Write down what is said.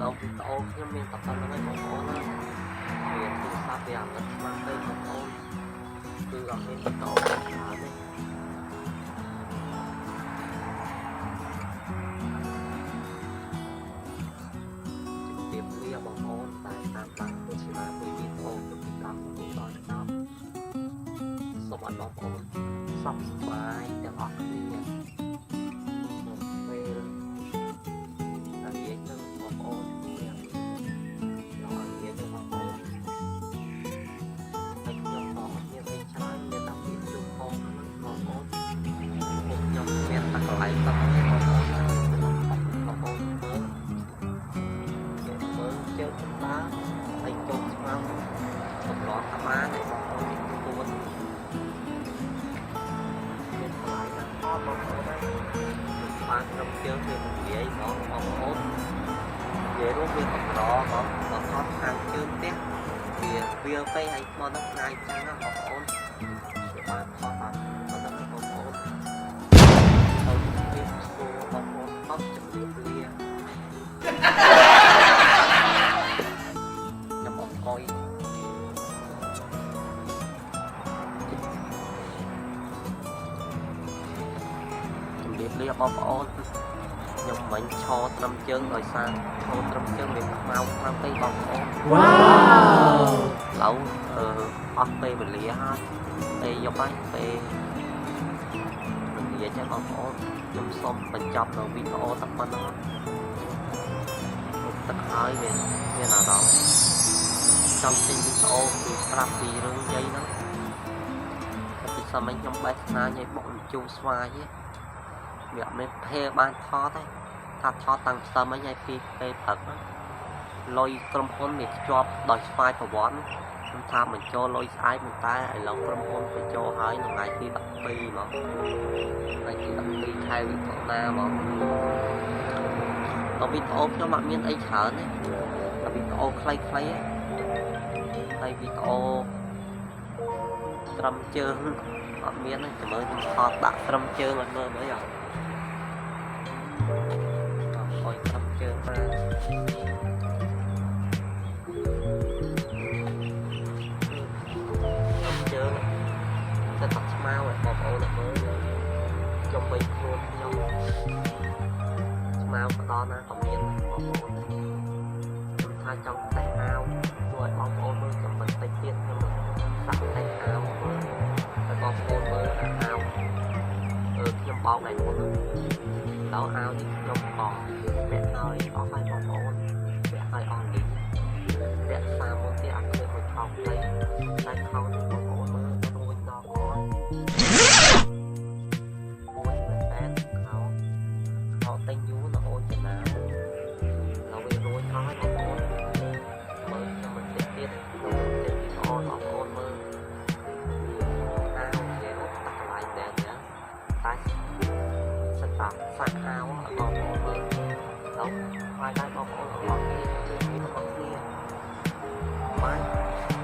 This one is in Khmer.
ដល់វីដេអូខ្ញុំមានតែប៉ុណ្្នឹងឯងបងប្អូនណាវាទូរស័ព្ទវាអាណិតខ្លាំងពេកបងប្អូនគឺអត់មានវីដេអូច្រើនទេជំរាបលាបងប្អូនដែលតាមដានទស្សនាពីវីដេអូខ្ញុំពីដើមរហូតដល់ចប់សូមឲ្យបងប្អូនសុខសប្បាយទាំងអស់គ្នាក្នុងពេលដែលនិយាយទៅបងប្អូនទាំងដល់និយាយទៅបងប្អូនហើយខ្ញុំក៏អត់មានអីច្រើនមានតែពីជួបផងហ្នឹងបងប្អូនពួកខ្ញុំមានតែកន្លែងតែបងប្អូនណាបងប្អូនមើលគេមើលជើងខ្ញុំដើរហើយចូលស្មៅសម្រងអាបានឲ្យបងប្អូនទួនមានកន្លែងណាថតបងប្អូនហើយបានត្រឹមជើងវាមិននិយាយហ្មងបងប្អូននិយាយរួមវាកម្រហ្មងបើថតខាងជើងផ្ទះវាវាពេកហើយមកដល់ថ្ងៃចឹងណាបងប្អូនវាបានថតបានប៉ុណ្ណឹងបងប្អូនទៅវាសួរបងប្អូនអត់ជំរាបលាខ្ញុំអង្គុយជំរាបលាបងប្អូនខ្ញុំមិញឈរត្រឹមជើងដោយសារឈរត្រឹមជើងវាខ្មៅខ្លាំងពេកបងប្អូន Wow! ឡូវអឺអស់ពេលវេលាហើយពេលយប់ហើយពេលនិយាយចេះបងប្អូនខ្ញុំសូមបញ្ចប់នៅវីដេអូតែប៉ុណ្្នឹងទឹកហើយវាមានអារម្មណ៍ចង់ចេញវីដេអូពីប្រាប់ពីរឿងយាយហ្នឹងតែពីសម័យខ្ញុំបេះស្នាយាយបុកជូរស្វាយឯងវាអត់មានភេបានថតទេថាថតតាំងផ្សមឯងពីពេលព្រឹកហ្នឹងលុយក្រុមហ៊ុនវាខ្ជាប់ដោយស្វ័យប្រវត្តិខ្ញុំថាបញ្ចូលលុយស្អែកប៉ុន្តែឥឡូវក្រុមហ៊ុនបញ្ចូលហើយនៅថ្ងៃទី12មកថ្ងៃទី12ខែវិថុនាមកដល់វីដេអូខ្ញុំអត់មានអីច្រើនទេតែវីដេអូខ្លីៗទេហើយវីដេអូត្រឹមជើងអត់មានទេចាំមើលខ្ញុំថតដាក់ត្រឹមជើងឲ្យមើលមើលអត់អត់ត្រឹមជើងបានត្រឹមជើងតែតាត់ស្មៅឲ្យបងប្អូនអ្នកមើលខ្ញុំវិញខ្លួនខ្ញុំស្មៅក៏ដល់ណាក៏មានបងប្អូនខ្ញុំថាចង់តេស្តអាវជួយឲ្យបងប្អូនមើលខ្ញុំបន្តិចទៀតខ្ញុំសាក់តេស្តអាវមើលឲ្យបងប្អូនមើលអាវអឺខ្ញុំបោកថ្ងៃមុនដល់អាវនេះខ្ញុំក៏ពាក់ឲ្យអស់ហើយបងប្អូនពាក់ឲ្យអស់លីងពាក់សាមុនទៀតអត់ឃើញមួយថោកទេតែខោនេះបងប្អូនមើលរួចដល់គាត់ មួយមែនតើខោខោតែញយូរនៅអូនចំណាដល់វារួចអស់ហើយបងប្អូនមើលខ្ញុំមិនតិចទៀតខ្ញុំចេញវីដេអូបងប្អូនមើលអាវនិយាយរួមតាក់កន្លែងដែរណាតែសិតតាសាក់អាវឲ្យបងប្អូនមើលដល់ហើយដែរបងប្អូនទាំងអស់គ្នាជួយទាំងអស់គ្នាបាយ។